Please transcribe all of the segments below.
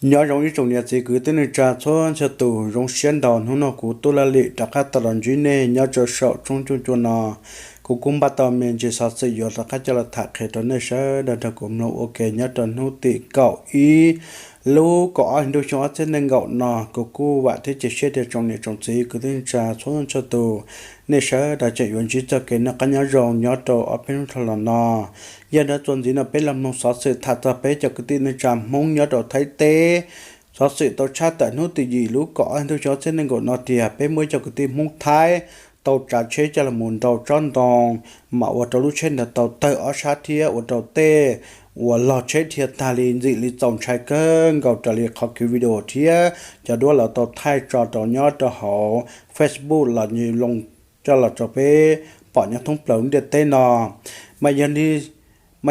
Nyob zoo ib tsoom niam txiv kwv tij neej tsa txhua txhua tus, zoo siab ntau hnub no kuv Tub Laj Lim rov qab tau los ntsib nej nyob rau saum tshooj cuaj cuaj no. Kuv kuj npaj tau me ntsis xov xwm yuav rov qab coj los tham qhia rau nej sawv daws nrog kuv mloog ua ke nyob rau hnub tim kaum ib lub kaum ob hli ntuj xyoo ob txhiab nees nkaum no. Kuv kuj vam thiab cia siab tias tsoom niam tsoom txiv kwv tij neej tsa txhua txhua tus, nej sawv daws tseem yuav ntsib txoj kev noj qab nyob zoo nyob rau ob peb hnub dhau los no. Yog ntawd txuas ntxiv no peb los mloog xov xwm tham txog peb cov kwv tij neej tsa Hmoob nyob rau Thaib teb. Xov xwm tau tshaj tawm hnub tim yim lub kaum ob hli ntuj xyoo ob txhiab nees nkaum no tias peb muaj ib co kwv tij Hmoob Thaib tau tsav tsheb coj los mus nraus tsob ntoo, mas ua rau lub tsheb ntawd tau tawg ob sab thiab ua rau tej uas log tsheb dhia tag li ntxim li txaus ntshai kawg nkaus raws li qhov kev video thiab cov duab lawv tau thaij tso rau nyob rau hauv Facebook los yog loo coj los rau peb pom nyob thoob plaws lub ntiaj teb no. Mas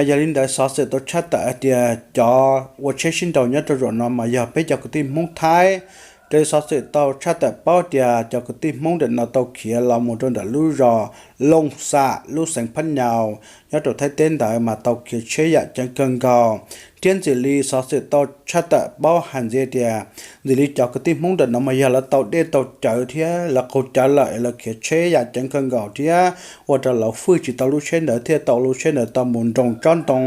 yog li ntawd xov xwm tau tshaj tawm hais tias cov ua tsheb sib nraus nyob rau zaum no mas yog peb cov kwv tij Hmoob Thaib. Raws li xov xwm tau tshaj tawm paub tias cov kwv tij Hmoob ntawm no tau khiav los mus rau ntawm lub zos Looj Xam lub xeev Phab Nyas nyob rau Thaib teb ntawd mas tau khiav tsheb yam ceev kawg nkaus. Thiab ntxim li xov xwm tau tshaj tawm paub hais ntxiv tias ntxim li cov kwv tij Hmoob ntawm no mas yog lawv tau dej tau cawv thiab lawv qaug cawv lawm es lawv khiav tsheb yam ceev kawg nkaus thiab ua rau lawv fwj tsis tau lub tsheb ntawd thiaj tau lub tsheb ntawd tau mus nraus tsob ntoo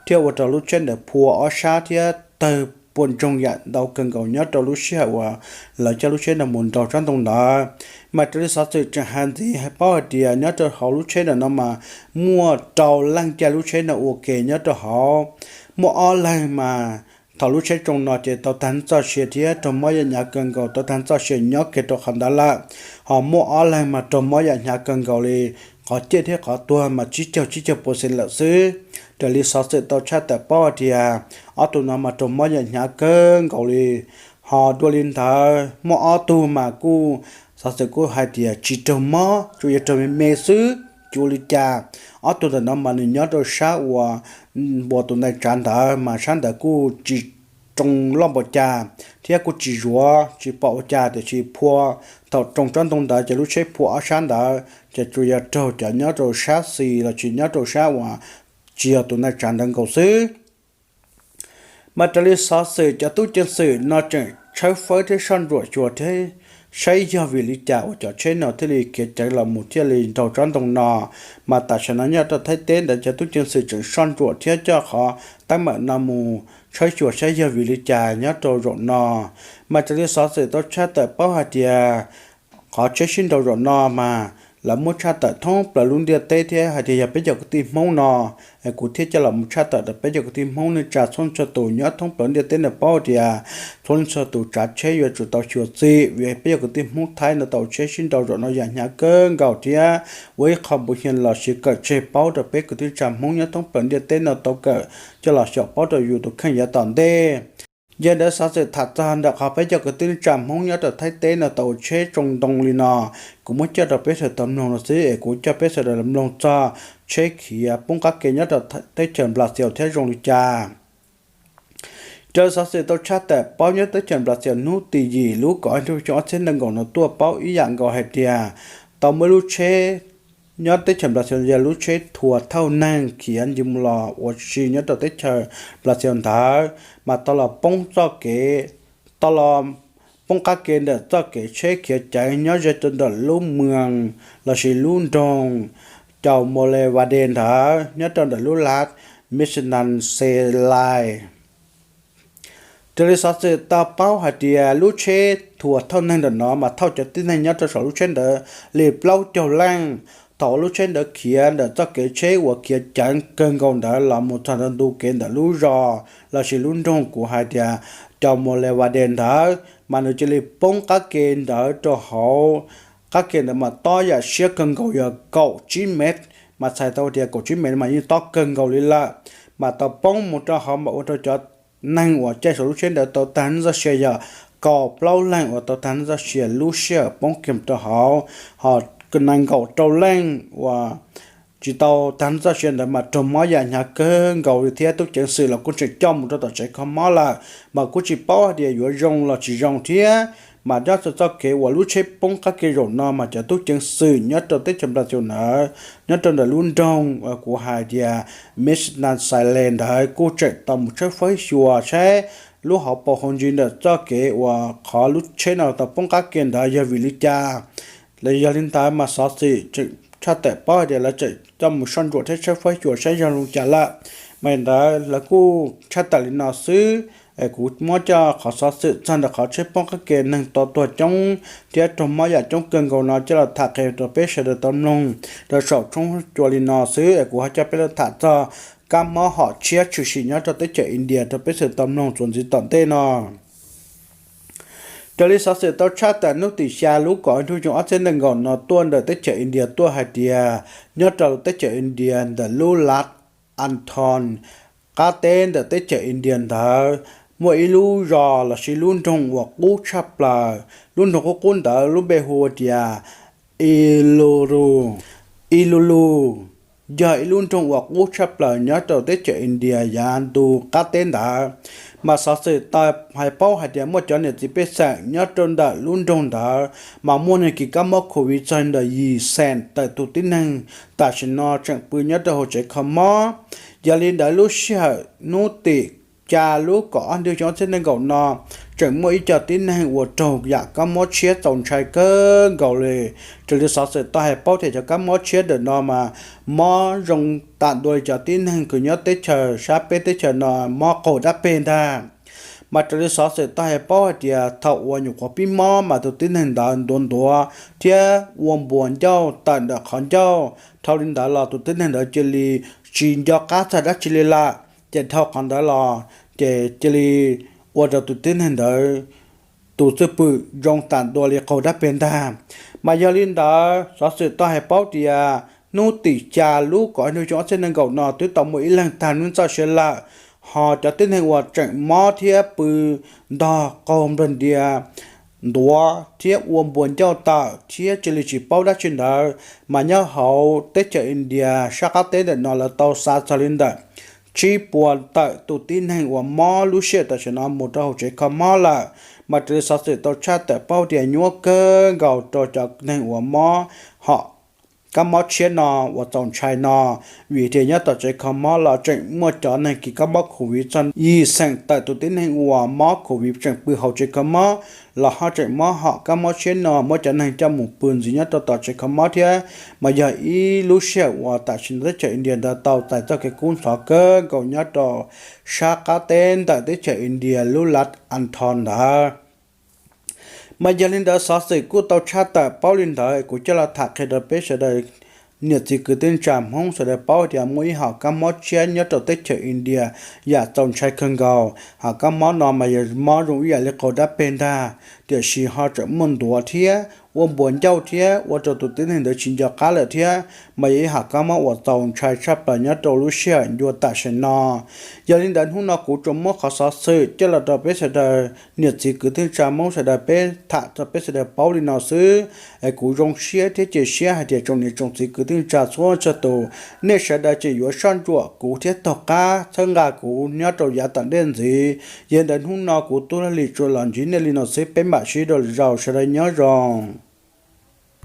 thiab ua rau lub tsheb ntawd phua ob sab thiab tawg puas ntsoog yam ntau kawg nkaus nyob rau lub sij hawm uas lawv coj lub tsheb ntawd mus nraus tsob ntoo ntawd. Mas raws li xov xwm tseem hais ntxiv paub hais tias nyob rau hauv lub tsheb ntawm no mas muaj rau leej caij lub tsheb no ua ke nyob rau hauv. Muaj ob leeg mas thaum lub tsheb tsoo no ces tau tag txoj sia thiab raug mob yam hnyav kawg nkaus, tau tag txoj sia nyob kiag rau qhov ntawd lawm. Ho muaj ob leeg mas raug mob yam hnyav kawg nkaus li, qhov ciaj thiab qhov tuag mas tsib caug tsib caug percent lawm xwb. Raws li xov xwm tau tshaj tawm paub hais tias ob tug no mas raug mob yam hnyav kawg nkaus li. Ho dua li ntawd muaj ob tug mas kuj, xov xwm kuj hais tias tsis raug mob, tsuas yog raug me me xwb, tsis ua li cas. Ob tug ntawm no mas nws nyob rau sab uas npua tus ntais tsav ntawd mas sab ntawd kuj tsis tsoo loj npaum cas thiab kuj tsis zuav tsis pom ua cas, tiam sis phua thaum tsoo tsob ntoo ntawd ces lub tsheb phua ob sab ntawd ces tsuas yog raug cov nyob rau sab xis los sis nyob rau sab uas tsis yog tus ntais tsav ntawd nkaus xwb. Mas raws li xov xwm cov tub ceev xwm no tseem tshawb fawb thiab soj ntsuam xyuas thiab saib yog vim li cas uas cov tsheb no thiaj li khiav ceev los mus thiaj li nraus tsob ntoo no. Mas tam sim no nyob rau Thaib teb ntawd cov tub ceev xwm tseem soj ntsuam thiab coj qhov teeb meem no mus tshawb xyuas saib yog vim li cas nyob rau zaum no. Mas raws li xov xwm tau tshaj tawm paub hais tias qhov tsheb sib nraus zaum no mas lawv muab tshaj tawm thoob plaws lub ntiaj teb thiab hais tias yog peb cov kwv tij Hmoob no. Kuv thiaj coj los mus tshaj tawm rau peb cov kwv tij Hmoob neej tsa txhua txhua tus nyob thoob plaws ntiaj teb no paub tias txhua leej txhua tus tsav tsheb yuav tsum tau xyuas txim vim peb cov kwv tij Hmoob Thaib no tau tsheb sib nraus zaum no yam hnyav kawg nkaus thiab ua ib qho npu hias los sis kawm tseg paub rau peb kwv tij tsa Hmoob nyob thoob plaws ntiaj teb no tau kawm coj los xyaum paub rau yus tus kheej yav tom ntej. Yog ntawd xov xwm tham txog ntawm qhov peb cov kwv tij neej tsa Hmoob nyob rau Thaib teb no tau tsheb tsoo ntoo li no, kuv muab coj rau peb sawv daws tau mloog no xwb es kuv coj peb sawv daws los mloog txog tsheb khiav poob qab ke nyob rau teb chaws Nplaj Xiaus thiab zoo li cas. Raws xov xwm tau tshaj tawm paub nyob teb chaws Nplaj Xiaus hnub tim yim lub kaum ob hli ntuj xyoo ob txhiab nees nkaum no tuaj paub ib yam nkaus hais tias tau muaj ib lub tsheb nyob teb chaws Nplaj Xiaus yog lub tsheb thuav thauj neeg khiav ncig mus los ua si nyob rau teb chaws Nplaj Xiaus ntawd mas tau los poob txoj kev, tau los poob qab ke ntawm txoj kev tsheb khiav ceev nyob ze rau ntawm lub mws los sis lub nroog Cau Mole Vade ntawd nyob rau ntawm lub lav Michigan State Line. Raws li xov xwm tau paub hais tias lub tsheb thuav thauj neeg ntawm no mas thauj cov tib neeg nyob rau saum lub tsheb ntawd li plaub caug leej. Thaum uas lub tsheb ntawd khiav ntawm txoj kev tsheb uas khiav ceev kawg nkaus ntawd los mus txog ntu kev ntawm lub zos los sis lub nroog kuv hais tias Cau Mole Vade ntawd mas nws cia li poob qab ke ntawd rau hauv qab ke ntawd mas tob yam siab kawg nkaus yog kaum tsib mev, mas txhais tau tias kaum tsib mev mas yeej tob kawg nkaus li lawm. Mas tau poob mus rau hauv mas ua rau cov neeg uas caij saum lub tsheb ntawd tau tag neej txoj sia yog kaum plaub leeg uas tau tag neej txoj sia lub sij hawm poob kiag rau hauv, ho nees nkaum rau leej uas tsis tau tag neej txoj sia ntawd mas raug mob yam hnyav kawg nkaus li thiab tub ceev xwm los kuj tseem coj mus rau tom tsev kho mob lawm, mas kuj tsis paub hais tias yuav zoo los tsis zoo thiab. Mas nyob rau txoj kev uas lub tsheb poob qab ke zaum no mas cov tub ceev xwm nyob rau teb chaws Brazil ntawd, nyob rau ntawm lub nroog kuv hais tias Minas Gerais ntawd kuj tseem tau mus tshawb fawb xyuas saib lub hauv paus hauv ntsis ntawm txoj kev uas qhov lub tsheb no tau poob qab ke ntawd yog vim li cas. Los yog li ntawd mas xov xwm tseem tshaj tawm paub hais tias lawv tseem coj mus soj ntsuam thiab tshawb fawb xyuas saib yog zoo cas lawm. Mas ntawd lawv kuj tshaj tawm li no xwb. Kuv muab coj qhov xov xwm txog ntawm qhov tsheb poob qab ke neeg tau tuag coob thiab raug mob yam coob kawg nkaus no coj los tham qhia rau peb sawv daws tau mloog rau saum tshooj cua li no xwb. Kuv ho coj peb los tham txog kab mob hom tshiab tshwm sim nyob rau teb chaws India rau peb sawv daws tau mloog txuas ntxiv tom ntej no. Raws li xov xwm tau tshaj tawm hnub tim xya lub kaum ob ntuj xyoo ob txhiab nees nkaum no tuaj ntawm teb chaws India tuaj hais tias nyob rau teb chaws India ntawm lub lav Anthon qab teb ntawm teb chaws India ntawd muaj ib lub zos lossis lub nroog uas qub tshaj plaws. Lub nroog qub qub ntawd lub npe hu tias Ilulu. Ilulu yog ib lub nroog uas qub tshaj plaws nyob rau teb chaws India yav ntu qab teb ntawd. Mas xov xwm tau hais paub hais tias muaj cov niam txiv pej xeem nyob rau ntawm lub nroog ntawd mas muaj neeg kis kab mob covid txog ntawm yim xees tawm tus tib neeg tam sim no tseem pw nyob rau hauv tsev kho mob. Yog li ntawd lub sij hawm hnub tim xya lub kaum ob ntuj xyoo ob txhiab nees nkaum no tseem muaj ib co tib neeg uas raug yam kab mob tshiab txaus ntshai kawg nkaus li. Raws li xov xwm tau hais paub tias cov kab mob tshiab ntawm no mas mob zoo tam ntua li cov tib neeg kws nyob teb chaws sab peb teb chaws no mob qaug dab peg ntag. Mas raws li xov xwm tau hais paub hais tias thaum uas nyuam qhuav pib mob mas tus tib neeg ntawd ntuav ntuav thiab ua npuas ncauj tawm ntawm qhov ncauj. Dhau li ntawd los tus tib neeg ntawd cia li tsis nco qab txog dab tsi li lawm. Ces dhau qhov ntawd los ces cia li ua rau tus tib neeg ntawd tus cwj pwm zoo tam ntua li qaug dab peg ntag. Mas yog li ntawd xov xwm tau hais paub tias hnub tim xya lub kaum ob ntuj xyoo ob txhiab nees nkaum no twb tau muaj ib leeg tag nws txoj sia lawm, ho cov tib neeg uas tseem mob thiab pw ntog qaug nplawg ntia ntuav thiab ua npuas ncauj tawm thiab cia li tsis paub dab tsi ntawd mas nyob hauv teb chaws India sab qab teb ntawm no lawv tau xa txog li ntawm tsib puas tawm tus tib neeg uas mob lub sij hawm tam sim no mus rau hauv tsev kho mob lawm. Mas raws li xov xwm tau tshaj tawm paub tias nyuaj kawg nkaus rau cov neeg uas mob hom kab mob tshiab no uas txaus ntshai no, vim tias nyob tom tsev kho mob los tseem muaj cov neeg kis kab mob covid txog yim xees tawm tus tib neeg uas mob covid tseem pw hauv tsev kho mob los ho tseem mob hom kab mob tshiab no muab cov neeg coj mus pw ntxiv nyob rau tom tsev kho mob thiab. Mas yog ib lub sij hawm uas tam sim no teb chaws India ntawd tau txais txoj kev kub ntxhov kawg nkaus nyob rau sab qab teb ntawm teb chaws India lub lav Anthon ntawd. Mas yog li ntawd xov xwm kuj tau tshaj tawm paub li ntawd, kuv coj los tham qhia rau peb sawv daws niam txiv kwv tij neej tsa Hmoob sawv daws paub tias muaj ib hom kab mob tshiab nyob rau teb chaws India yam txaus ntshai kawg nkaus. Hom kab mob no mas yog mob zoo ib yam li qaug dab peg ntag, tiam sis ho tseem muaj ntuav thiab ua npuas ncauj thiab ua rau tus tib neeg ntawd tsis nco qab lawm thiab. Mas yog ib hom kab mob uas txaus ntshai tshaj plaws nyob rau lub sij hawm ncua tam sim no. Yog li ntawd hnub no kuv tsuas muab qhov xov xwm coj los rau peb sawv daws niam txiv kwv tij neej tsa Hmoob sawv daws peb tham rau peb sawv daws paub li no xwb. Es kuv zoo siab thiab cia siab hais tias tsoom niam tsoom txiv kwv tij neej tsa txhua txhua tus, nej sawv daws tseem yuav soj ntsuam kuv thiab taug qab txhawb nqa kuv nyob rau yav tom ntej ntxiv. Yog li ntawd hnub no kuv Tub Lag Lis tsuas los ntsib nej li no xwb, peb mam sib ntsib dua lwm zaus, sawv daws nyob zoo.